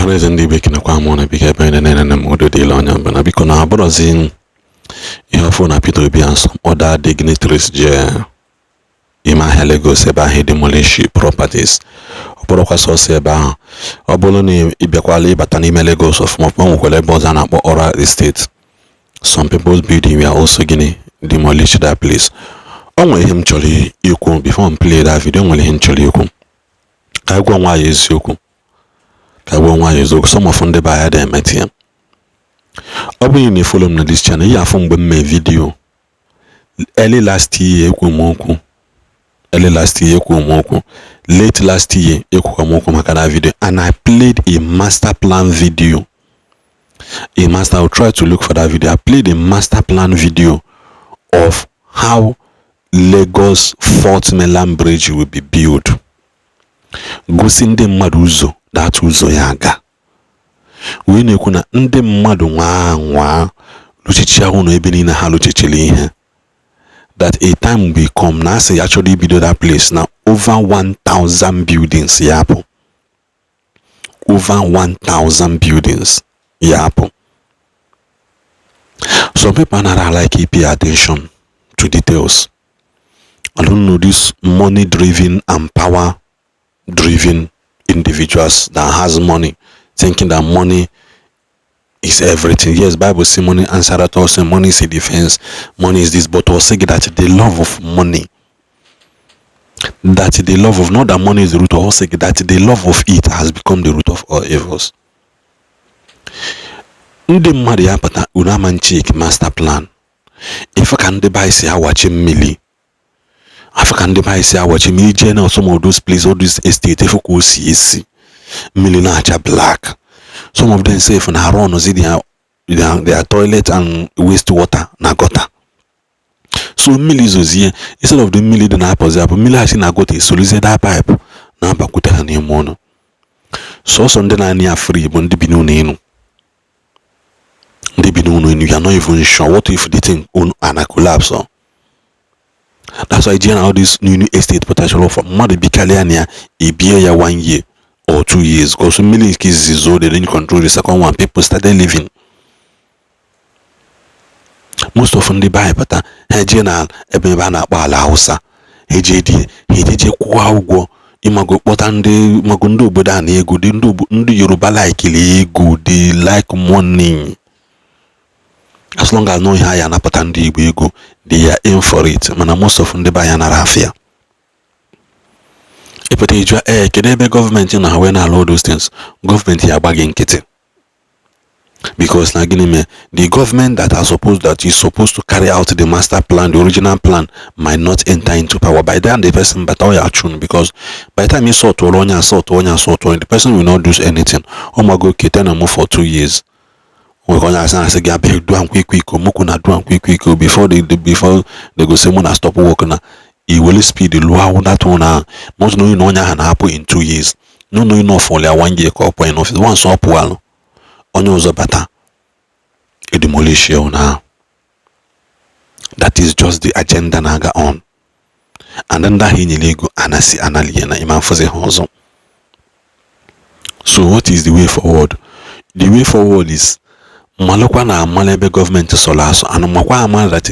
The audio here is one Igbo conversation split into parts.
Ọhaneze ndị Igbo, ekenekwa m na biko, ebe anyị na-enene m, udo dịla onye ọbụla. Biko, na abụrọzi ihe ọfụ na Peter Obi and some other dignitaries jee ime ahịa Lagos ebe ahụ demolish properties. Ọ bụrụkwa sọsọ ebe ahụ. Ọ bụrụ na ị bịakwala ịbata n'ime Lagos ọfụma ọfụma, nwekwara ebe ọzọ a na-akpọ Ora Estate. Some people's building were also gịnị, demolish that place. O nwere ihe m chọrọ ikwu before m play that video. O nwere ihe m chọrọ ikwu. Ka anyị gwa nwa ya eziokwu, ka gwa nwa ya eziokwu. Some of ndị be anyị dị emeti ya. Ọ bụrụ na ị follow m na this channel, ihe afụ mgbe m mee video early last year, ekwu m okwu early last year, ekwu m okwu late last year, ekwukwa m okwu maka na video, and I played a master plan video, a master I will try to look for that video. I played a master plan video of how Lagos Fourth Mainland Bridge will be built, gosi ndị mmadụ ụzọ that ụzọ ya aga, wee na-ekwu na ndị mmadụ nwaa nwaa lụchichi ahụ na ebe niile ha lụchichiri ihe, that a time will come na asị ya chọrọ ibido that place na over 1000 buildings ya apụ, over 1000 buildings ya apụ. Some people anaghị like pay attention to details. I don't know, this money driven and power driven individuals that has money, thinking that money is everything. Yes, Bible say money answer that also, money is a defense, money is this, but also that the love of money, that the love of, not that money is the root of all, say that the love of it has become the root of all evils. Ndị mmadụ ya pụta unu ama nchek master plan. Ife ka ndị be anyị si awachi mmiri, afọ ka ndị be anyị si awachi mmiri jee na some of those places, all these estate, efe ka o si esi mmiri na-acha black. Some of them sef na-arụ ọnụzi their toilet and waste water na gutter. So mmiri zozie, instead of the mmiri dị na-apụzi apụ, mmiri a si na gutter esoluzie that pipe na-abakwute ha n'ime ụlọ. Sọsọ ndị na-anị ya free bụ ndị bi n'ụlọ elu, ndị bi n'ụlọ elu. You are not even sure what if the thing own ana collapse or that's why na all this new new estate potential for mmadụ bikarịa na ya, ebie ya one year or 2 years, because mmiri nke izizi zo, they didn't control the second one, people started living. Most of ndị be anyị pụta, ha eje na ebe a na-akpọ ala Hausa, ha eje die, ha ejeje kwụọ ụgwọ, ịmago, kpọta ndị mago ndị obodo a na ego dị. Ndị Yoruba like ego, they like money. As long as no ihe a ya anapụta ndị Igbo ego, they are in for it. Mana most of ndị be anyị nara afịa ịpụta ịjụa, ee, kedu ebe gọọmenti na ha wee na-alụ all those things? Gọọmenti ya agba gị nkịtị, because na gịnị mee, the government that are supposed that is supposed to carry out the master plan, the original plan, might not enter into power by then. The person bata, ọ ya achụ, because by the time ị sọtụrụ onye, asọtụ onye, asọtụ onye, the person will not do anything. Ọ mago kete na mụ for 2 years, nwere onye asị asị gị, abeg, do am quick quick o, make una do am quick quick o, before they go say una stop work. Na i wele speed lụọ that one ahụ, not knowing na onye ahụ na-apụ in 2 years, not knowing na ọ ya one year ka ọ pụọ in office. Once ọ pụalụ, onye ọzọ bata, edemolish ya ụnụ ahụ. That is just the agenda na-aga on. And ndị ahụ enyere ego anasi anali na ịma mfụzi ha ọzọ. So what is the way forward? The way forward is malụkwa na amala ebe gọọmenti sọrọ asọ, and makwa ama that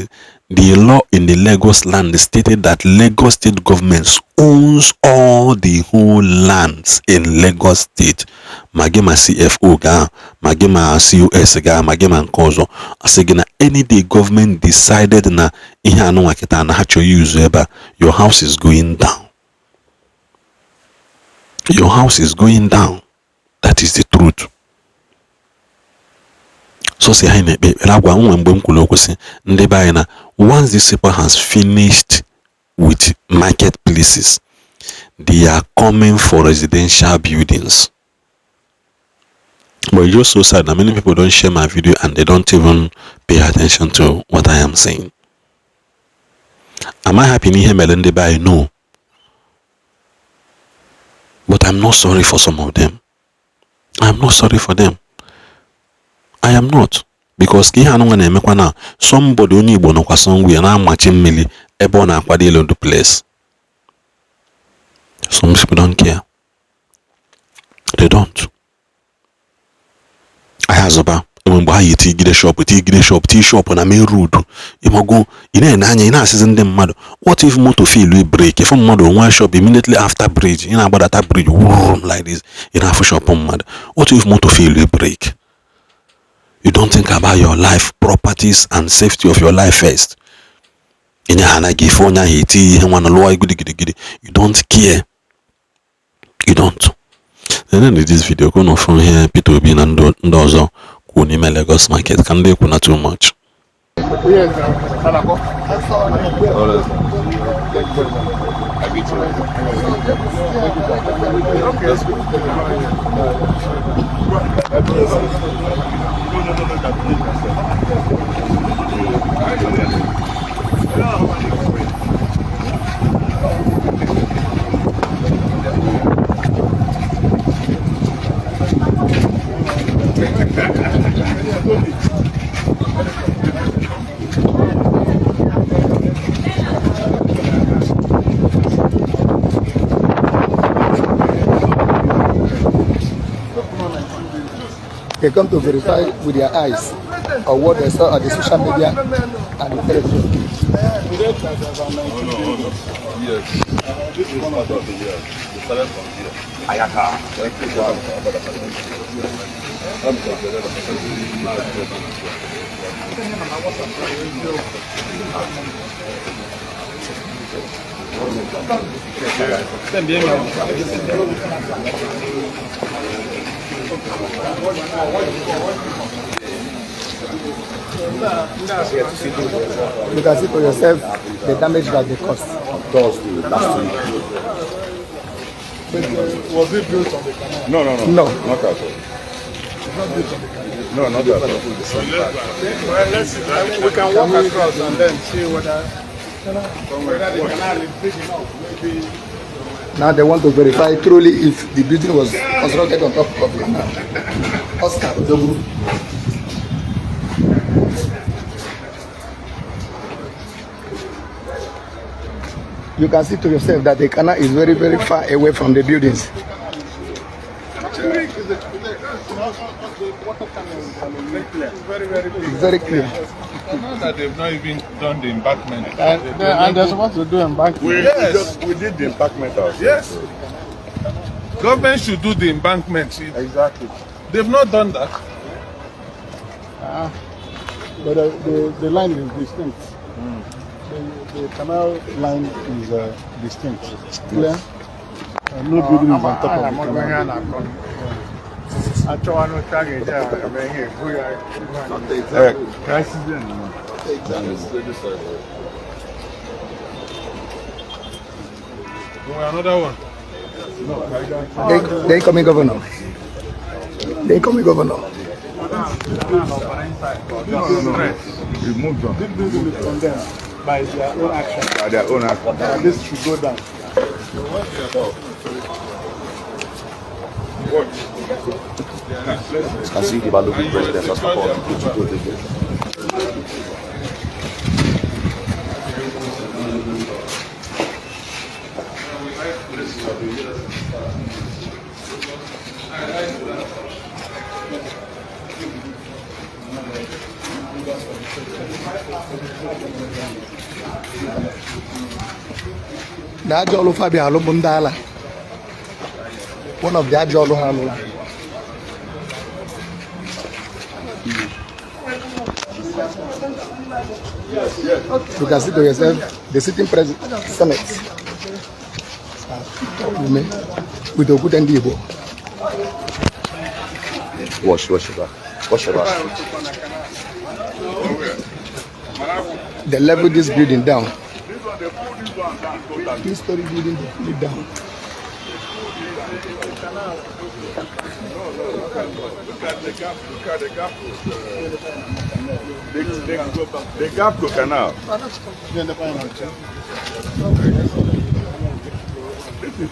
the law in the Lagos land stated that Lagos State government owns all the whole lands in Lagos State. Ma gị ma CFO gaa, ma gị ma COS gaa, ma gị ma nke ọzọ, asị gị na any day government decided na ihe anụnwa kịta na ha chọrọ use ebe a, your house is going down, your house is going down. That is the truth. Sọsọ anyị na-ekpe ekpere agwa nwe mgbe m kwuru okwu sị ndị be anyị na once these people has finished with marketplaces, they are coming for residential buildings. But it's just so sad that many people don't share my video and they don't even pay attention to what I am saying. Am I happy n'ihe mere ndị be anyị? No, but I'm not sorry for some of them. I'm not sorry for them. I am not, because ka ihe anụnwa na-emekwa na somebody onye Igbo nọkwa somewhere na-amachi mmiri ebe ọ na-akwado elu the place. Some people don't care, they don't. Ahịa azụba enwe mgbe ha yi tigide shop, tigide shop, tii shop na main road. Ịmago, ị na-ene anya, ị na-asịzi ndị mmadụ, what if moto fail brake? Ịfụ mmadụ nwa shop immediately after bridge, ị na-agbadata bridge wurum like this, ị na-afụ shop mmadụ. What if moto fail brake? You don't think about your life, properties and safety of your life first. Inye ha anaghị ife onye ahụ eti ihe nwa na lụọ gidigidigidi. You don't care, you don't. And then in this video, go na from here, Peter Obi na ndị ọzọ kwuo n'ime Lagos market ka ndị ekwu na too much. They come to verify with their eyes or what they saw on the social media and the television. Yes. This is part of the year. We started from here. Ayaka. You can see for yourself the damage that they caused. Thursday last week. But was it built on the canal? No, no, no. No. Not at all. No, not at all. Well, let's, we can walk across and then see whether the canal is big enough. Maybe. Now they want to verify truly if the building was constructed on top of the canal. Oscar Odogwu. You can see to yourself that the canal is very, very far away from the buildings. It's very clear. Now that they've not even done the embankment. And they're supposed to do embankment. We did the embankment ourselves. Yes. Government should do the embankment. Exactly. They've not done that. But the line is distinct. The canal line is distinct. It's clear. No building is on top of the canal. Another one. The incoming governor. The incoming governor. No. We moved on. This building is condemned by their own action. By their own action. And this should go down. You can see the Balogun president has performed. Na ajọ ọlụ Fabian alụ bụ ndị ala. One of the ajọ ọlụ ha alụla. You can see to yourself the sitting president, Senate, Ume, with Okwute Ndị Igbo. Wash your back. Wash your back. They leveled this building down. This story building, they pull it down. Look at the gap. Look at the gap. The gap to canal. This is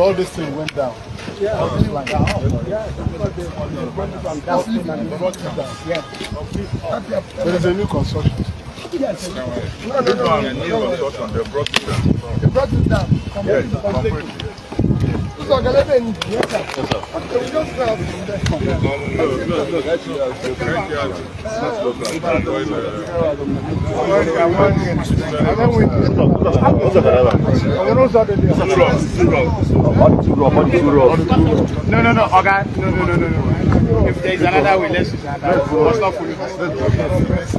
all this thing went down. All this line. That's leaving. They brought it down. Yeah. There is a new construction. Yes. No, This no, one, no. new construction, they brought it down. They brought it down. Yes, completely. So, Galebe, yes, sir. Okay, we just grab from there. Look, look, look. Thank you. No, Oga. No. If there is another way, let's use another way. Let's not follow this.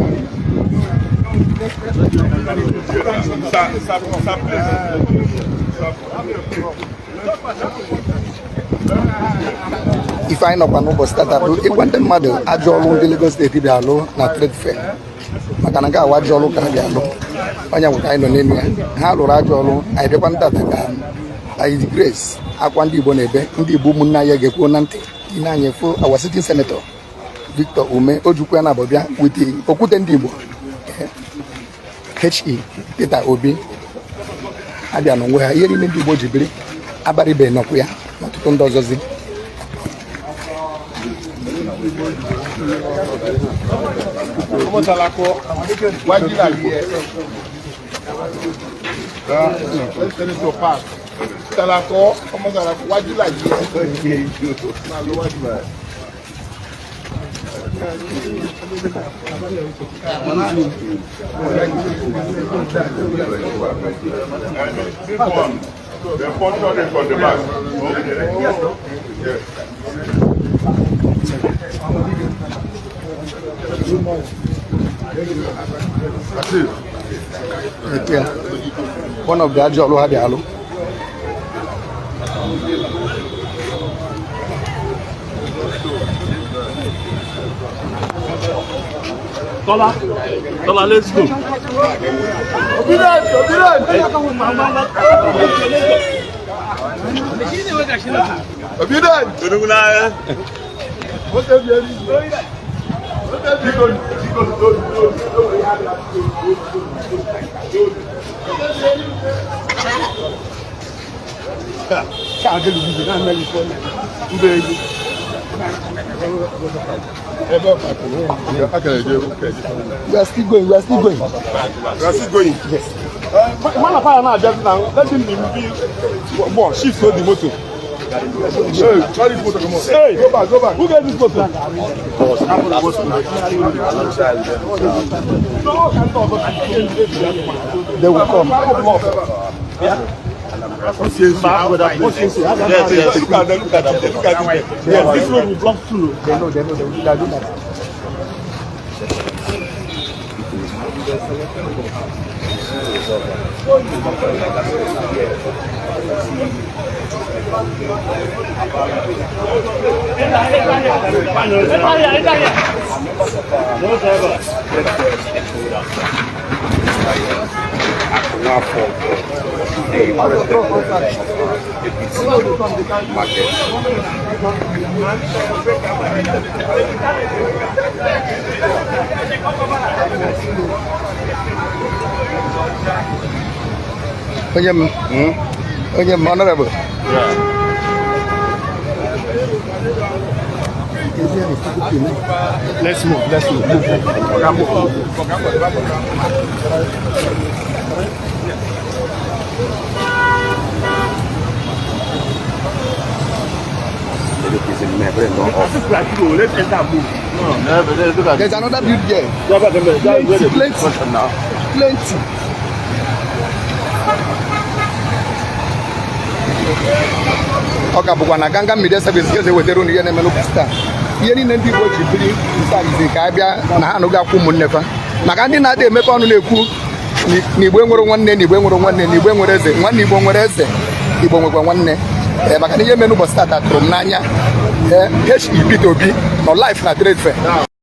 Sir, sir, sir, please. Ife anyị nọkwa n'ụbọchị tata bụ ịgwa ndị mmadụ ajọ ọrụ ndị Lagos State bịa alụ na trade fair, maka na nke awa ajọ ọrụ ka ha bịa alụ. Onye nwụ ka anyị nọ n'elu ya, ha lụrụ ajọ ọrụ. Anyị bịakwa ntata ka anyị grace akwa ndị Igbo na-ebe, ndị Igbo ụmụnne anyị ga-ekwuo na ntị ine anyị fụ our sitting senator Victor Umeh Ojukwu na abọbịa with okwute ndị Igbo HE Peter Obi abịa n'onwe ha. Ihe niile ndị Igbo ji biri abaribe nọkwu ya na ọtụtụ ndị ọzọzi. This one, they punctured it from the back. Yes. That's it. Yeah. One of the ajọ ọrụ ha bịa alụ. Tola, Tola, let's go. Obidient! We are still going. We are still going. We are still going. Yes. Man of fire now, just now. Let him be more. Shift the motor. Hey, try this motor, come on. Hey, go back, go back. Who gave this motor? They will come. Yes, look at them, look at them, look at them. Yes, this road will block too. They know, they know, they will do that. Onye m honorable. Let's move, let's move. Move. There's another build there. Plenty, plenty. Ọ ka bụkwa na Ganga Media Service ga ewetara unu ihe na-eme n'ụbọchị taa. Ihe niile ndị Igbo ji biri nta ka a bịa na ha anụghị akwụ ụmụnne fa, maka ndị na-adị emepe ọnụ na-ekwu na Igbo nwere nwanne, na Igbo nwere nwanne, na Igbo nwere eze, nwanne Igbo nwere eze, Igbo nwekwa nwanne. Ee, maka na ihe mere n'ụbọchị taa tụrụ m n'anya. Ee, HE Peter Obi nọ live na trade fair.